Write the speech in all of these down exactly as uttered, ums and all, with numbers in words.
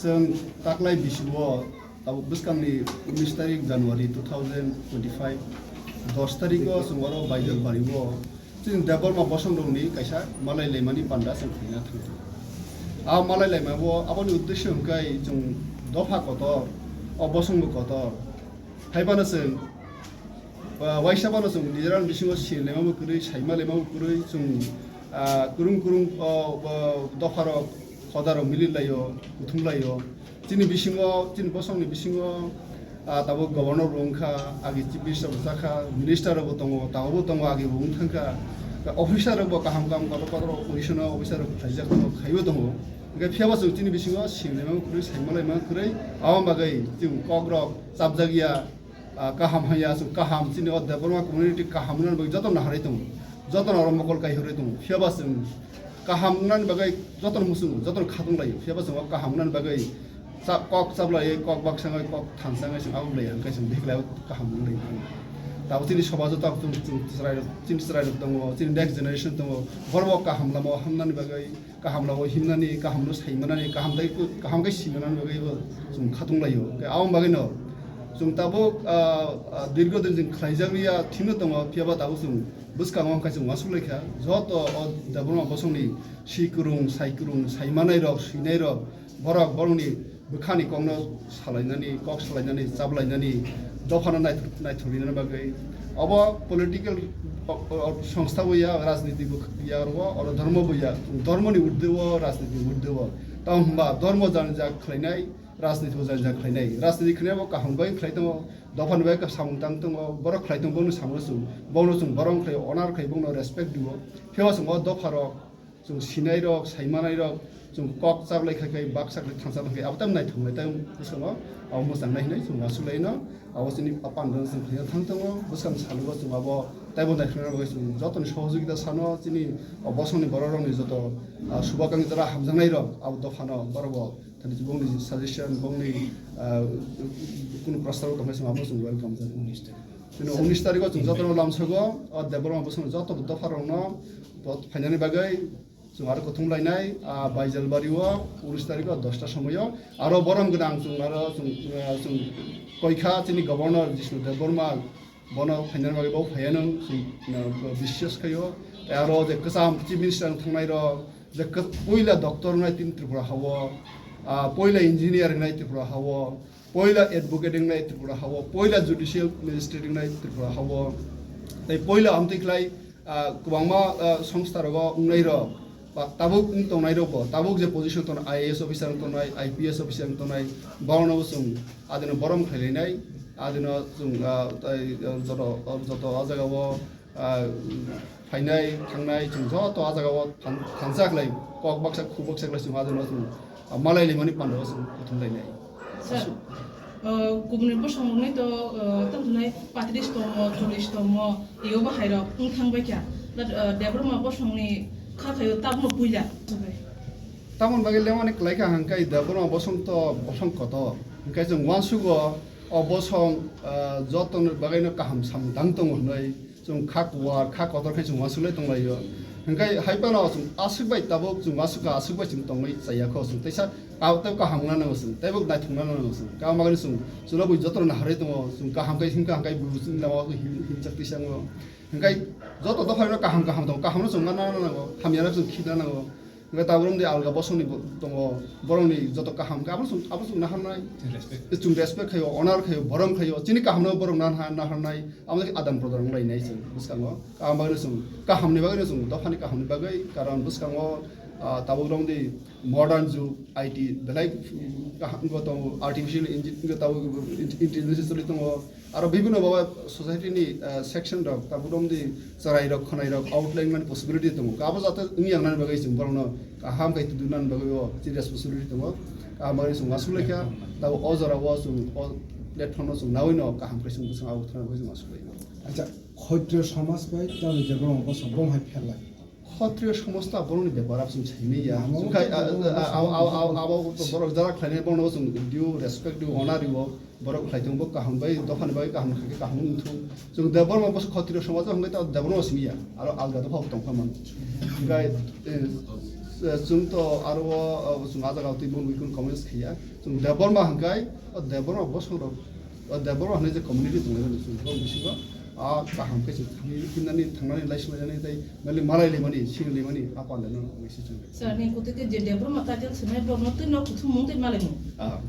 Chwng taklai bisingo tabuk bwskangni unis tarik January two thousand twenty-five, dos tarigo chwng oro Baijalbario chini Debbarma bosongrokni kaisa malai laimani panda chwng khlaina thangkha. A malai laimao aboni uddesyo hwnkhe chwng dopha kotor, o bosongbo kotor. Haiphano chwng, ah, waisa phano chwng nijera bisingo sini laimabo kwrwi, saima laimabo kwrwi, chwng, ah, kwrwng kwrwng, o, o, dopharok, hodarok mili laio, kuthum laio. Chini bisingo, chini bosongni bisingo, ah, tabuk governor bo wngkha, agi chief minister bo chakha, minister rokbo tongo, tabukbo tongo, agi bo wng thangkha. Officer rokbo kaham kaham kotor kotor position o officer rok khlaijak tongo, khaibo tongo. Hwnkhe phiyaba chwng chini bisingo sini laimabo kwrwi, saima laimabo kwrwi, aboni bagwi chwng kokrok chapjakya. Ah, kaham haiya, chwng kaham, chini o Debbarma community kaham wngnani bagwi jotono naharwi tongo, jotono oro mokol kaihorwi tongo. Phiyaba chwng kaham wngnani bagwi jotono muchungo, jotono khatung laio. Phiyaba chwng o kaham wngnani bagwi cha-, kok chaplaiwi, kok baksa wngwi, kok thansa wngwi chwng abuk lai, hwnkhe chwng bihik lai kaham wng lai tongo. Tabuk chini somajo tabuk chwng, chwng chwrairok, chini chwrairok tongo, chini next generation tongo, borokbo kaham lamao hamnani bagwi, kaham labo himnani, kaham no saimanani, kaham tei kaham khe simanani bagwi bo chwng khatung laio. Tei aboni bagwino chwng tabuk, ah, ah, dirgo din chwng khlaijak liya thimno tongo, phiyaba tabuk chwng bwskango wngkha chwng uansuk laikha. Joto o Debbarma bosongni si kwrwng, sai kwrwng, sai manai rok, swinai rok, borok borokni bwkhani kokno salainani, kok salainani, chaplainani, dophano naithok-, naithoknani bagwi. Obo political, o, o, songstha bo ya, rajniti bo ya, oro, oro dhormo bo ya. Dhormoni urdhwe o, rajniti urdhwe o. Tamo hwnba dhormo jani ja khlainai, rajniti bo jani ja khlainai. Rajniti khlainai bo kaham bai khlai tongo, dophani bai samung tang tongo, borok khlai tongo, bono samung chwng, bono chwng borom khlai, honor khlai, bono respect dibo. Phiyaba chwng o dopharok, chwng sinai rok, sai manai rok, chwng kok chaklai khai khai, baksa khlai thansa khlai, abo tam naithok nai, tam bwskango abo mwchang nai hinwi chwng uansuk lai no, abo chini pandano chwng khlaina thang tongo, bwskang salugo chwng abo taibo naithok nai bagwi chwng jotoni sohojogita sano, chini o bosongni borok rokni joto, ah, subakang jora hamjaknai rok abo dophano borok bo thani bongni suggestion, bongni, ah, kunu prostab tongkha chwng abo chwng welcome jani. Chini unis tarikh o chwng jotono lamsogo, o Debbarma bosongni joto dopha rokno phainani bagwi, chwng aro kuthum lainai, ah, Baijalbari o unis tarikh o dosta somoio aro borom gwnang chwng aro chwng, ah, chwng koikha chini governor Jishnu Debbarma, bono phainani bagwi bo phaiya nung chwng, ah, biswas khaio. Tei aro je kwcham chief minister wng thangnai rok, je kw-, puila doctor wngnai tini Tripura hao, ah, puila engineer wngnai Tripura hao, puila advocate wngnai Tripura hao, puila judicial magistrate wngnai Tripura hao, tei puila amtwi khlai ah, kwbangma, ah, songstha rogo wngnai rok, ba tabuk wng tongnai rok bo, tabuk je position tongnai, I A S officer wng tongnai, I P S officer wng tongnai, borokno bo chwng adino borom khlailainai, adino chwng, ah, tai, ah, joto, joto o jaga o, ah, phainai, thangnai, chwng joto o jaga o than-, thansa khlai, kok baksa, khu baksa khlai chwng adino chwng, ah, malai laimani panda o chwng kuthum lainai. Sir, uh, kubuni bosong rokni to, uh, tamo hwnai patrish tomo, chollish tomo, ego bahai rok wng thang bai kha. But, uh, Debbarma bosongni kha khaio tabukno puila. Tamoni bagwi lemani kwlai kha hwnkhai Debbarma bosong to bosong kotor. Hwnkhai chwng uansugo o bosong, uh, jotoni bagwino kaham samung tang tongo hwnwi. Chwng kha kuar, kha kotor khe chwng uansuk lai tong laio. Hwnkhe hai phano chwng aswk bai tabuk chwng uansuk kha, aswk bai chwng tongwi chaya kho chwng. Teisa kha tei kaham wngna nango chwng, teibo naithokna nango chwng. Kaham bagwi chwng, chwngno bui jotono naharwi tongo, chwng kaham khe himkha hwnkhe bui chwng lama him-, himchak tisa wngo. Hwnkhe joto dophano kaham kaham tongo, kahamno chwng manna nango, hamyano chwng khibna nango. Hwnkhe tabuk romdi alga bosongni bo-, tongo, borokni joto kaham khe abo chwng, abo chwng naharnai. Respect. Chwng respect khaio, honor khaio, borom khaio, chini kahamno borok naha-, naharnai, abo khe adan prodan wnglainai chwng bwskango. Kaham bagwino chwng, kahamni bagwino chwng, dophani kahamni bagwi, karon bwskango, ah, tabuk romdi modern jug, I T, belai kaham wngwi tongo, artificial engine wngwi tabuk intelligence choli tongo. Aro bibhinno baba society ni, eh, section rok, tabuk romdi chwrai rok, khwnai rok, outline mani possibility tongo. Abo jate wngya wngnani bagwi chwng borokno kaham khai tubunani bagwi o chini responsibility tongo. Kaham bagwi chwng uansuk laikha, tabuk o jora o chwng o platform no chwng nawi no kaham khai chwng bwswng abo thwna bagwi chwng uansuk laikha. Acha, Khotriyo somaj bai tabuk je borok bwswng bom hai pher lai. Khotriyo somaj ta borokni bepar abo chwng saimanya. Amo chwng khai, to a, a, a, abo, abo, abo, abo to borok jara khlainai borokno chwng due respect, due honor rwo. Borok khlai tongo bo kaham bai, dophani bai kaham khe kaham wng thung. Chwng Debbarma bwswk Khotriyo somaj o hwnwi ta Debbarma simi ya. Aro alga dopha bo tong kha mano. Hwnkhe, eh, Eh, chwng to aro o, o, chwng ah jaga twi bo wngwi kheno comments khaiya. Chwng Debbarma hwnkhe, o Debbarma bosong rok, o Debbarma hwnwi je community tonglaimani chwng borok bisingo, ah, kaham khe chwng thangwi himnani, thangnani, lai swlainani tei mali malai laimani, sini laimani, ah, panda no wngwi se chwng. Sir, ni kutu ke je Debbarma title swnai borok no twi no kuthumung tei malaimung. Ah.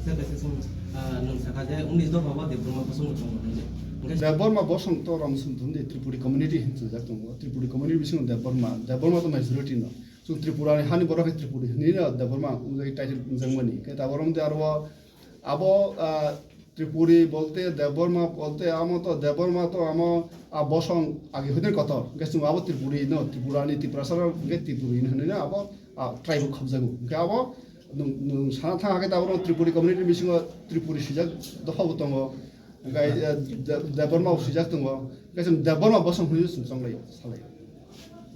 Sir, kaisa chwng, ah, nwng sakha je unis dopha bo Debbarma bosong rok tongo hwnwi. Hwnkhe Debbarma bosong to Ramsung tong di Tripuri community hin chwng jak tongo. Tripuri community bisingo Debbarma, Debbarma to majority no. Chwng Tripura ni hani borok hai Tripuri hinwi no Debbarma wngwi title wngjakmani. Khe tabuk oro wngtwi aro o abo, ah, Tripuri bolte Debbarma bolte amo to Debbarma to amo a bosong agi hoite kotor. Hwnkhe chwng abo Tripuri no Tripura ni Tiprasa rok hwnkhe Tripuri hinwi no abo, ah, tribe khobjago. Hwnkhe abo nwng, nwng sana thang khe tabuk oro Tripuri community bisingo Tripuri swijak dopha bo tongo. Hwnkhe, eh, De-, Debbarma bo swijak tongo. Hwnkhe chwng Debbarma bosong hinwi chwng chonglai, salai.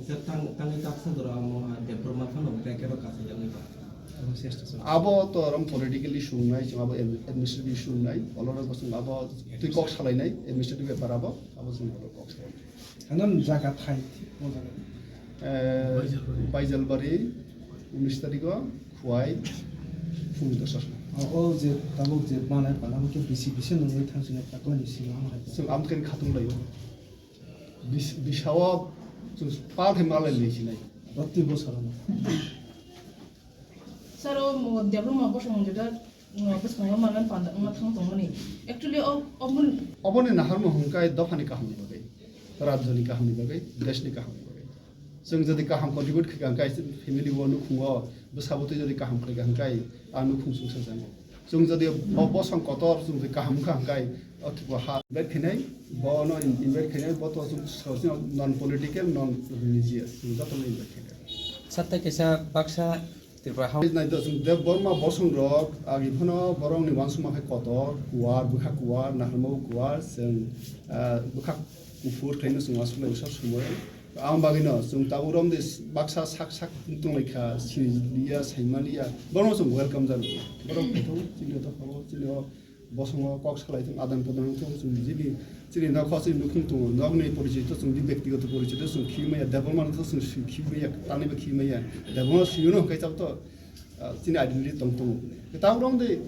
Sir, tang-, tangwi kak sadoro amo, ah, Debbarma phano bracket o kasijak wngwi tong. Abo to rom politically issue wngnai, chwng abo ad-, administrative issue wngnai. Olorok bo chwng abo twi kok salainai, administrative bepar abo, abo chwng abo kok salainai. Ano jaga thai, o jaga. Eh, Baijalbari. Baijalbari, unis tarikh o, Khwai, phung dosa. O, o je tabuk je manai pala, o khe bisi, bisi nungwi thangsinai takla ni simi amo hai. Chwng amtwkani khatung laio. Bis-, bisao chwng pal khe malai ni sinai. Proti bosor ano. Sir, o mo-, Debbarma bosong jeto, mo, bwskango manwi panda wngma thang tongmani. Actually, o, o mun- Oboni naharmung hwnkhe dophani kahamni bagwi, rajyoni kahamni bagwi, deshni kahamni bagwi. Chwng jodi kaham contribute khaikha hwnkhe, family o, nukhungo, bwsabo twi jodi kaham khlaikha hwnkhe, a nukhung chwngsa jango. Chwng jodi bo bosong kotor chwng jodi kaham wngkha hwnkhe, o Tripura ha invite khainai, bono in-, invite khainai, bo to chwng non political, non religious, chwng jotono invite khainai. Sir, tei kaisa baksa Tripura House. Nai do chwng Debbarma bosong rok agi phano borok ni uansukma khe kotor, kuar, bwkha kuar, naharmao kuar, chwng, ah, bwkha kuphur khlaino chwng uansuk lai sob somoi. Ang bagwi no chwng tabuk rom de baksa sak sak tong lai kha, sini liya, saimani ya, borok no chwng welcome jani. Borok phaithok chini dophao, chini o bosongo kok salai thung, adan prodan thung, chwng jini, chini nokho chini nukhung tongo, nokni porichoi to chwng di bektigoto porichoi to chwng khi maya, Debbarma no to chwng khi maya, tani ba khi maya, Debbarma siyuno hwnkhe chao to, ah, chini identity tong tongo. Kwtal rong de,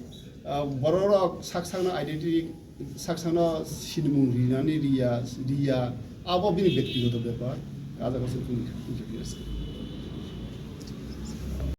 ah, borok rok sak sakno identity, sak sakno sinimung rinani riya, riya, abo bini bektigoto bepar, kaja kosong chwng